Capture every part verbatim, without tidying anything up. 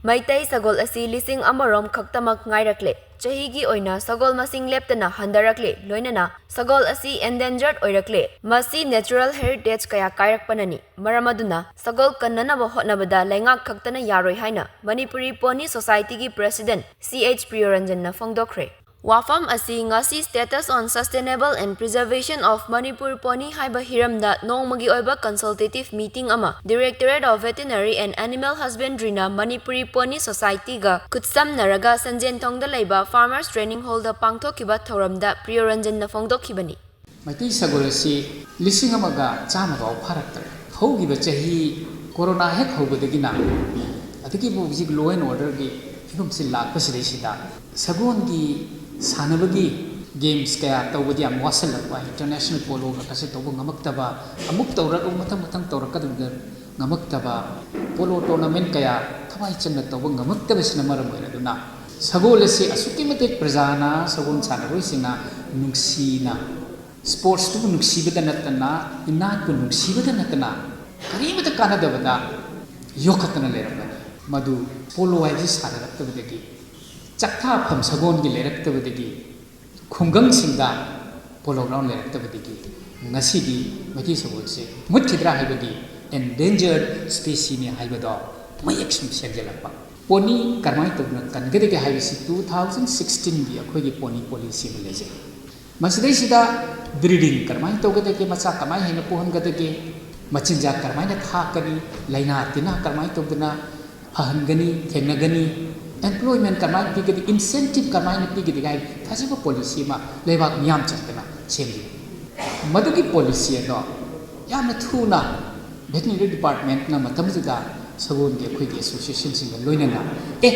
ꯃꯩꯇꯩ ꯁꯒꯣꯜ ꯑꯁꯤ ꯂꯤꯁꯤꯡ ꯑꯃꯔꯣꯝ ꯈꯛꯇꯃꯛ ꯉꯥꯏꯔꯛꯂꯦ꯫ ꯆꯍꯤꯒꯤ ꯑꯣꯏꯅ ꯁꯒꯣꯜ ꯃꯁꯤꯡ ꯂꯦꯞꯇꯅ ꯍꯟꯊꯔꯛꯂꯦ, ꯂꯣꯏꯅꯅ ꯁꯒꯣꯜ ꯑꯁꯤ endangered ꯑꯣꯏꯔꯛꯂꯦ꯫ ꯃꯁꯤ natural heritage ꯀꯌꯥ ꯀꯥꯏꯔꯛꯄꯅꯅꯤ꯫ ꯃꯔꯝ ꯑꯗꯨꯅ ꯁꯒꯣꯜ ꯀꯟꯅꯅꯕ ꯍꯣꯠꯅꯕꯗ ꯂꯩꯉꯥꯛ ꯈꯛꯇꯅ ꯌꯥꯔꯣꯏ ꯍꯥꯏꯅ ꯃꯅꯤꯄꯨꯔꯤ Pony Societyꯒꯤ president ꯁꯤ ꯑꯩꯆ ꯄ꯭ꯔꯤꯌꯣꯔꯟꯖꯟꯅ ꯐꯣꯡꯗꯣꯛꯈ꯭ꯔꯦ꯫ ꯋꯥꯐꯝ ꯑꯁꯤ ꯉꯁꯤ Status on Sustainable and Preservation of Manipur Pony ꯍꯥꯏꯕ ꯍꯤꯔꯝꯗ ꯅꯣꯡꯃꯒꯤ ꯑꯣꯏꯕ consultative meeting ꯑꯃ Directorate of Veterinary and Animal Husbandryꯅ Manipuri Pony Societyꯒ ꯈꯨꯠꯁꯝꯅꯔꯒ ꯁꯟꯖꯦꯟꯊꯣꯡꯗ ꯂꯩꯕ Farmers Training Hallꯗ ꯄꯥꯡꯊꯣꯛꯈꯤꯕ ꯊꯧꯔꯝꯗ ꯄ꯭ꯔꯤꯌꯣꯔꯟꯖꯟꯅ ꯐꯣꯡꯗꯣꯛꯈꯤꯕꯅꯤ꯫ ꯃꯩꯇꯩ ꯁꯒꯣꯜ ꯑꯁꯤ ꯂꯤꯁꯤꯡ ꯑꯃꯒ ꯆꯥꯝꯃ ꯐꯥꯎ ꯐꯥꯔꯛꯇ꯭ꯔꯦ꯫ ꯍꯧꯈꯤꯕ ꯆꯍꯤ ꯀꯣꯔꯣꯅꯥ ꯍꯦꯛ ꯍꯧꯕꯗꯒꯤꯅ, ꯑꯗꯒꯤꯕꯨ ꯍꯧꯖꯤꯛ law and orderꯒꯤ ꯐꯤꯕꯝꯁꯤ ꯂꯥꯛꯄꯁꯤꯗꯩꯁꯤꯗ ꯁꯒꯣꯜꯒꯤ ꯁꯥꯟꯅꯕꯒꯤ games ꯀꯌꯥ ꯇꯧꯕꯗꯤ ꯌꯥꯝ ꯋꯥꯁꯜꯂꯛꯄ, international poloꯒ ꯀꯁꯦ ꯇꯧꯕ ꯉꯝꯃꯛꯇꯕ, ꯑꯃꯨꯛ ꯇꯧꯔꯛ-, ꯃꯊꯪ ꯃꯊꯪ ꯇꯧꯔꯛꯀꯗꯕꯗ ꯉꯝꯃꯛꯇꯕ, polo tournament ꯀꯌꯥ ꯊꯋꯥꯏ ꯆꯪꯅ ꯇꯧꯕ ꯉꯝꯃꯛꯇꯕꯁꯤꯅ ꯃꯔꯝ ꯑꯣꯏꯔꯗꯨꯅ ꯁꯒꯣꯜ ꯑꯁꯤ ꯑꯁꯨꯛꯀꯤ ꯃꯇꯤꯛ ꯄ꯭ꯔꯖꯥꯅ, ꯁꯒꯣꯜ ꯁꯥꯟꯅꯔꯣꯏꯁꯤꯡꯅ ꯅꯨꯡꯁꯤꯅ, sportsꯇꯨꯕꯨ ꯅꯨꯡꯁꯤꯕꯗ ꯅꯠꯇꯅ, ꯏꯅꯥꯠꯄꯨ ꯅꯨꯡꯁꯤꯕꯗ ꯅꯠꯇꯅ ꯀꯔꯤꯃꯠꯇ ꯀꯥꯟꯅꯗꯕꯗ ꯌꯣꯛꯈꯠꯇꯅ ꯂꯩꯔꯝꯕꯅꯤ꯫ ꯃꯗꯨ polo ꯍꯥꯏꯕꯁꯤ ꯁꯥꯟꯅꯔꯛꯇꯕꯗꯒꯤ, ꯆꯥꯛꯊꯥꯐꯝ ꯁꯒꯣꯜꯒꯤ ꯂꯩꯔꯛꯇꯕꯗꯒꯤ, ꯈꯨꯡꯒꯪꯁꯤꯡꯗ polo ground ꯂꯩꯔꯛꯇꯕꯗꯒꯤ ꯉꯁꯤꯗꯤ ꯃꯩꯇꯩ ꯁꯒꯣꯜꯁꯦ ꯃꯨꯠꯈꯤꯗ꯭ꯔꯥ ꯍꯥꯏꯕꯒꯤ endangered speciesꯅꯤ ꯍꯥꯏꯕꯗꯣ ꯃꯌꯦꯛ ꯁꯨꯝ ꯁꯦꯝꯖꯤꯜꯂꯛꯄ꯫ Pony ꯀꯔꯝꯍꯥꯏꯅ ꯇꯧꯗꯅ ꯀꯟꯒꯗꯒꯦ ꯍꯥꯏꯕꯁꯤ two thousand sixteenꯒꯤ ꯑꯩꯈꯣꯏꯒꯤ pony policy ꯑꯃ ꯂꯩꯖꯩ꯫ ꯃꯁꯤꯗꯩꯁꯤꯗ breeding ꯀꯔꯝꯍꯥꯏꯅ ꯇꯧꯒꯗꯒꯦ, ꯃꯆꯥ ꯀꯃꯥꯏꯅ ꯍꯦꯟꯅ ꯄꯣꯛꯍꯟꯒꯗꯒꯦ, ꯃꯆꯤꯟꯖꯥꯛ ꯀꯔꯝꯍꯥꯏꯅ ꯊꯥꯛꯀꯅꯤ, ꯂꯥꯏꯅꯥ ꯇꯤꯟꯅꯥ ꯀꯔꯝꯍꯥꯏꯅ ꯇꯧꯗꯅ ꯐꯍꯟꯒꯅꯤ, ꯊꯦꯡꯅꯒꯅꯤ, employment ꯀꯔꯝꯍꯥꯏꯅ ꯄꯤꯒꯅꯤ, incentive ꯀꯔꯝꯍꯥꯏꯅ ꯄꯤꯒꯅꯤ ꯍꯥꯏꯕ ꯐꯖꯕ policy ꯑꯃ ꯂꯩꯕꯥꯛ ꯃꯤꯌꯥꯝ ꯆꯪꯗꯅ ꯁꯦꯝꯂꯤ꯫ ꯃꯗꯨꯒꯤ policy ꯑꯗꯣ ꯌꯥꯝꯅ ꯊꯨꯅ veterinary departmentꯅ ꯃꯇꯝꯗꯨꯗ ꯁꯒꯣꯜꯒꯤ ꯑꯩꯈꯣꯏꯒꯤ associationꯁꯤꯡꯒ ꯂꯣꯏꯅꯅ, ꯑꯦ,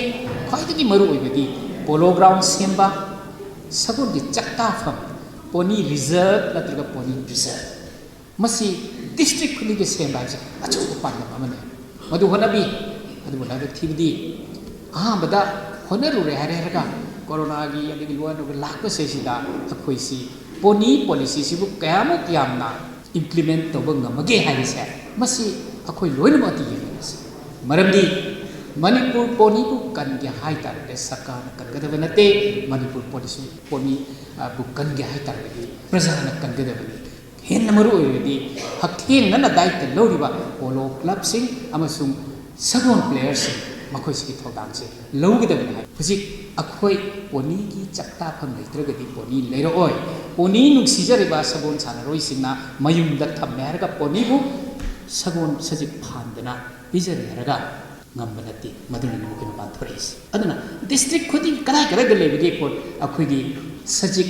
ꯈ꯭ꯋꯥꯏꯗꯒꯤ ꯃꯔꯨ ꯑꯣꯏꯕꯗꯤ polo ground ꯁꯦꯝꯕ, ꯁꯒꯣꯜꯒꯤ ꯆꯥꯛꯇꯥꯐꯝ, pony reserve ꯅꯠꯇ꯭ꯔꯒ pony preserve, ꯃꯁꯤ district ꯈꯨꯗꯤꯡꯒꯤ ꯁꯦꯝꯕ ꯍꯥꯏꯕꯁꯦ ꯑꯆꯧꯕ ꯄꯥꯟꯗꯝ ꯑꯃꯅꯤ꯫ ꯃꯗꯨ ꯍꯣꯠꯅꯕꯤ, ꯑꯗꯨꯕꯨ ꯂꯥꯏꯕꯛ ꯊꯤꯕꯗꯤ ꯑꯍꯥꯟꯕꯗ ꯍꯣꯠꯅꯔꯨꯔꯦ ꯍꯥꯏꯔꯦ ꯍꯥꯏꯔꯒ ꯀꯣꯔꯣꯅꯥꯒꯤ ꯑꯗꯒꯤ ꯂꯣꯏꯅ ꯂꯥꯛꯄꯁꯤꯗꯩꯁꯤꯗ ꯑꯩꯈꯣꯏꯁꯤ pony policyꯁꯤꯕꯨ ꯀꯌꯥꯃꯨꯛ ꯌꯥꯝꯅ implement ꯇꯧꯕ ꯉꯝꯃꯒꯦ ꯍꯥꯏꯕꯁꯦ ꯃꯁꯤ ꯑꯩꯈꯣꯏ ꯂꯣꯏꯅꯃꯛ ꯑꯗꯨ ꯌꯦꯡꯃꯤꯟꯅꯁꯤ꯫ ꯃꯔꯝꯗꯤ ꯃꯅꯤꯄꯨꯔ ꯄꯣꯅꯤꯕꯨ ꯀꯟꯒꯦ ꯍꯥꯏ ꯇꯥꯔꯒꯗꯤ ꯁꯔꯀꯥꯔꯅ ꯀꯟꯒꯗꯕ ꯅꯠꯇꯦ꯫ ꯃꯅꯤꯄꯨꯔ ꯄꯣꯅꯤꯁꯨ, ꯄꯣꯅꯤ, ꯑ, ꯕꯨ ꯀꯟꯒꯦ ꯍꯥꯏ ꯇꯥꯔꯒꯗꯤ ꯄ꯭ꯔꯖꯥꯅ ꯀꯟꯒꯗꯕꯅꯤ꯫ ꯍꯦꯟꯅ ꯃꯔꯨ ꯑꯣꯏꯔꯤꯕꯗꯤ ꯍꯛꯊꯦꯡꯅꯅ ꯗꯥꯏꯇ ꯂꯧꯔꯤꯕ ꯄꯣꯂꯣ ꯀ꯭ꯂꯕꯁꯤꯡ ꯑꯃꯁꯨꯡ ꯁꯒꯣꯜ ꯄ꯭ꯂꯦꯌꯔꯁꯤꯡ, ꯃꯈꯣꯏꯁꯤꯒꯤ ꯊꯧꯗꯥꯡꯁꯦ ꯂꯧꯒꯗꯕꯅꯤ ꯍꯥꯏ꯫ ꯍꯧꯖꯤꯛ ꯑꯩꯈꯣꯏ ꯄꯣꯅꯤꯒꯤ ꯆꯥꯛꯇꯥꯐꯝ ꯂꯩꯇ꯭ꯔꯒꯗꯤ ꯄꯣꯅꯤ ꯂꯩꯔꯛꯑꯣꯏ꯫ ꯄꯣꯅꯤ ꯅꯨꯡꯁꯤꯖꯔꯤꯕ ꯁꯒꯣꯜ ꯁꯥꯟꯅꯔꯣꯏꯁꯤꯡꯅ ꯃꯌꯨꯝꯗ ꯊꯝꯃꯦ ꯍꯥꯏꯔꯒ ꯄꯣꯅꯤꯕꯨ ꯁꯒꯣꯜ ꯁꯖꯤꯛ ꯐꯥꯟꯗꯅ ꯄꯤꯖꯔꯦ ꯍꯥꯏꯔꯒ ꯉꯝꯕ ꯅꯠꯇꯦ꯫ ꯃꯗꯨꯅꯅꯤ ꯃꯈꯣꯏ ꯃꯄꯥꯟ ꯊꯣꯔꯛꯏꯁꯦ꯫ ꯑꯗꯨꯅ ꯗꯤꯁꯇ꯭ꯔꯤꯛ ꯈꯨꯗꯤꯡ ꯀꯗꯥꯏ ꯀꯗꯥꯏꯗ ꯂꯩꯕꯒꯦ ꯄꯣꯠ ꯑꯩꯈꯣꯏꯒꯤ ꯁꯖꯤꯛ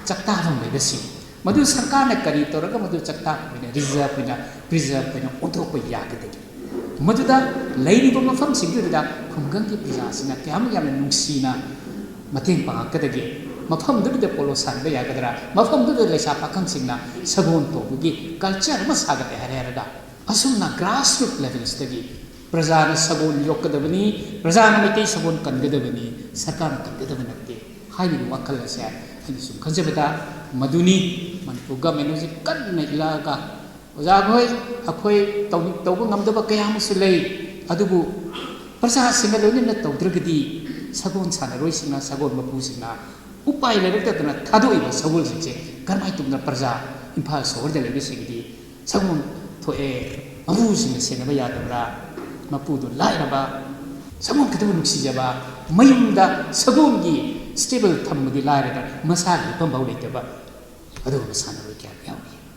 ꯆꯥꯛꯇꯥꯐꯝ ꯂꯩꯕꯁꯤꯡ, ꯃꯗꯨ ꯁꯔꯀꯥꯔꯅ ꯀꯔꯤ ꯇꯧꯔꯒ ꯃꯗꯨ ꯆꯥꯛꯇꯥꯐꯝ ꯑꯣꯏꯅ ꯔꯤꯖꯔꯕ ꯑꯣꯏꯅ, ꯄ꯭ꯔꯤꯖꯔꯕ ꯑꯣꯏꯅ ꯑꯣꯟꯊꯣꯛꯄ ꯌꯥꯒꯗꯒꯦ? ꯃꯗꯨꯗ ꯂꯩꯔꯤꯕ ꯃꯐꯝꯁꯤꯡꯗꯨꯗ ꯈꯨꯡꯒꯪꯒꯤ ꯄ꯭ꯔꯖꯥꯁꯤꯡꯅ ꯀꯌꯥꯃꯨꯛ ꯌꯥꯝꯅ ꯅꯨꯡꯁꯤꯅ ꯃꯇꯦꯡ ꯄꯥꯡꯉꯛꯀꯗꯒꯦ? ꯃꯐꯝꯗꯨꯗ ꯄꯣꯂꯣ ꯁꯥꯟꯅꯕ ꯌꯥꯒꯗ꯭ꯔꯥ? ꯃꯐꯝꯗꯨꯗ ꯂꯩꯁꯥ ꯄꯥꯈꯪꯁꯤꯡꯅ ꯁꯒꯣꯜ ꯇꯧꯕꯒꯤ ꯀꯜꯆꯔ ꯑꯃ ꯁꯥꯒꯠꯂꯦ ꯍꯥꯏꯔꯦ ꯍꯥꯏꯔꯒ, ꯑꯁꯨꯝꯅ ꯒ꯭ꯔꯥꯁꯔꯨꯠ ꯂꯦꯚꯦꯜꯁꯤꯗꯒꯤ ꯄ꯭ꯔꯖꯥꯅ ꯁꯒꯣꯜ ꯌꯣꯛꯀꯗꯕꯅꯤ, ꯄ꯭ꯔꯖꯥꯅ ꯃꯩꯇꯩ ꯁꯒꯣꯜ ꯀꯟꯒꯗꯕꯅꯤ, ꯁꯔꯀꯥꯔꯅ ꯀꯟꯒꯗꯕ ꯅꯠꯇꯦ ꯍꯥꯏꯔꯤꯕ ꯋꯥꯈꯜ ꯑꯁꯦ ꯑꯩꯅ ꯁꯨꯝ ꯈꯟꯖꯕꯗ ꯃꯗꯨꯅꯤ꯫ ꯃꯅꯤꯄꯨꯔ ꯒꯃꯦꯟ ꯍꯧꯖꯤꯛ ꯀꯟꯅ ꯏꯜꯂꯛꯑꯒ, "ꯑꯣꯖꯥꯈꯣꯏ, ꯑꯩꯈꯣꯏ ꯇꯧꯅꯤꯡ-, ꯇꯧꯕ ꯉꯝꯗꯕ ꯀꯌꯥ ꯑꯃꯁꯨ ꯂꯩ, ꯑꯗꯨꯕꯨ ꯄ꯭ꯔꯖꯥꯁꯤꯡꯒ ꯂꯣꯏꯅꯅ ꯇꯧꯗ꯭ꯔꯒꯗꯤ ꯁꯒꯣꯜ ꯁꯥꯟꯅꯔꯣꯏꯁꯤꯡꯅ, ꯁꯒꯣꯜ ꯃꯄꯨꯁꯤꯡꯅ ꯎꯄꯥꯏ ꯂꯩꯔꯛꯇꯗꯅ ꯊꯥꯗꯣꯛꯏꯕ ꯁꯒꯣꯜꯁꯤꯡꯁꯦ ꯀꯔꯝꯍꯥꯏꯅ ꯇꯧꯗꯅ ꯄ꯭ꯔꯖꯥ ꯏꯝꯐꯥꯜ ꯁꯣꯍꯣꯔꯗ ꯂꯩꯕꯁꯤꯡꯒꯤꯗꯤ ꯁꯒꯣꯜ ꯊꯣꯛꯑꯦ, ꯃꯄꯨꯁꯤꯡꯅ ꯁꯦꯟꯅꯕ ꯌꯥꯗꯕ꯭ꯔꯥ? ꯃꯄꯨꯗꯨ ꯂꯥꯏꯔꯕ, ꯁꯒꯣꯜ ꯈꯛꯇꯕꯨ ꯅꯨꯡꯁꯤꯖꯕ, ꯃꯌꯨꯝꯗ ꯁꯒꯣꯜꯒꯤ ꯁ꯭ꯇꯦꯕꯜ ꯊꯝꯕꯗꯤ ꯂꯥꯏꯔꯗ ꯃꯁꯥꯒꯤ ꯂꯨꯞꯐꯝꯐꯥꯎ ꯂꯩꯇꯕ ꯑꯗꯨꯒꯨꯝꯕ ꯁꯥꯟꯅꯔꯣꯏ ꯀꯌꯥ ꯌꯥꯎꯔꯤ"꯫